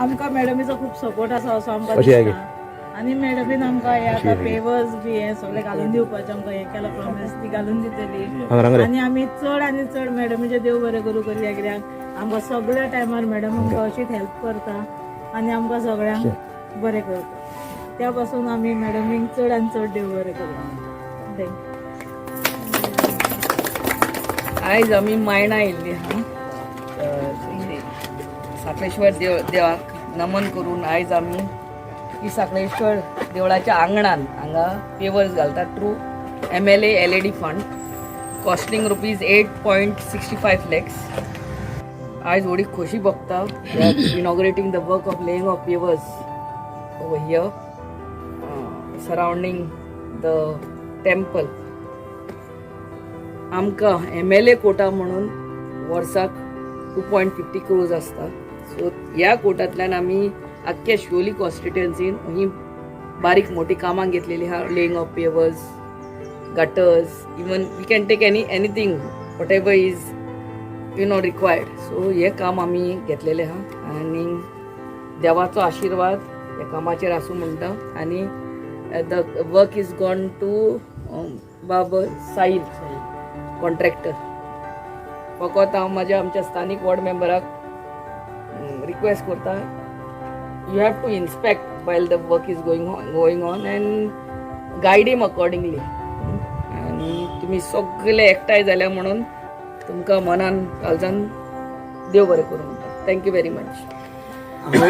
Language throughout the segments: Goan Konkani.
आमकां मॅडमीचो खूब सपोर्ट आसा असो आमकां अशी आहे. दिसता. आनी मॅडमीन आमकां हे आतां पेवर्स बी हे सगळे घालून दिवपाचें आमकां हें केलां प्रॉमीस, ती घालून दितली. हांगा रांग रे. आनी आमी चड आनी चड मॅडमीचें देव बरें करूं करया, कित्याक आमकां सगळ्या टायमार मॅडम आमकां अशीच हेल्प करता आनी आमकां सगळ्यांक बरें करता. त्या पासून आमी मॅडमीक चड आनी चड देव बरें करूं. Thank you. आयज आमी मायणा येयल्ली आहा. साखळेश्वर देव देवाक नमन करून आयज आमी ही साखळेश्वर देवळाच्या आंगणान हांगा पेवर्स घालतात through MLA LAD fund, costing ₹8.65 lakhs. आयज व्हडली खोशी भोगता, inaugurating the work of laying of pavers over here surrounding the temple. आमकां एमएलए कोटा म्हणून वर्साक 2.50 क्रोर्स आसता. सो ह्या कोटांतल्यान आमी आख्ख्या शिवोली कॉन्स्टिट्युएन्सीन ही बारीक मोठी कामां घेतलेली आहा, laying of pavers, gutters, even we can take anything, whatever is required. So हे काम आमी घेतलेलें आहा आनी देवाचो आशिर्वाद ह्या कामाचेर आसूं म्हणटा. आनी the work is gone to बाब साहील कॉन्ट्रॅक्टर. फकत हांव म्हाज्या आमच्या स्थानीक वॉर्ड मेंबराक रिक्वेस्ट करता, you have to inspect while the work is going on and guide him accordingly. आनी तुमी सगळे एकठांय जाल्या म्हणून तुमकां मनान काळजान देव बरें करूं म्हणटा. Thank you very much. हांव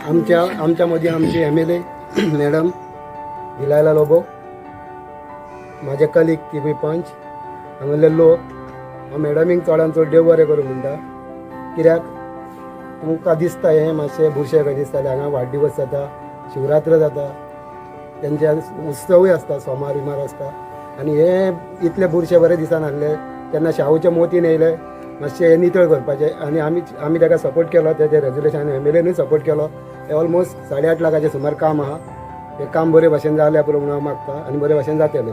आमच्या आमच्या मदीं आमची एमएलए मॅडम दिलायला लोबो, माझे कलीग तिगूय पंच, हांगासरले लोक, हांव मॅडमीक चडान चड देव बरें करूं म्हणटा, कित्याक तुमकां दिसता हें मातशें बुरशें कशें दिसतालें. हांगा वाडदिवस जाता, शिवरात्र जाता, तेंचे उत्सवूय आसता, सोमार बिमार आसता आनी हे इतले बुरशे बरें दिसनासले. तेन्ना शाहूच्या मोतीन येयले मातशें हें नितळ करपाचें आनी आमी ताका सपोर्ट केलो. तेजें रेजोल्युशन एमएलएनूय सपोर्ट केलो. हें ऑलमोस्ट 8.5 लाखाचें सुमार काम आहा. हें काम बरे भाशेन जालें पुरो म्हणून हांव मागता आनी बरे भाशेन जातलें.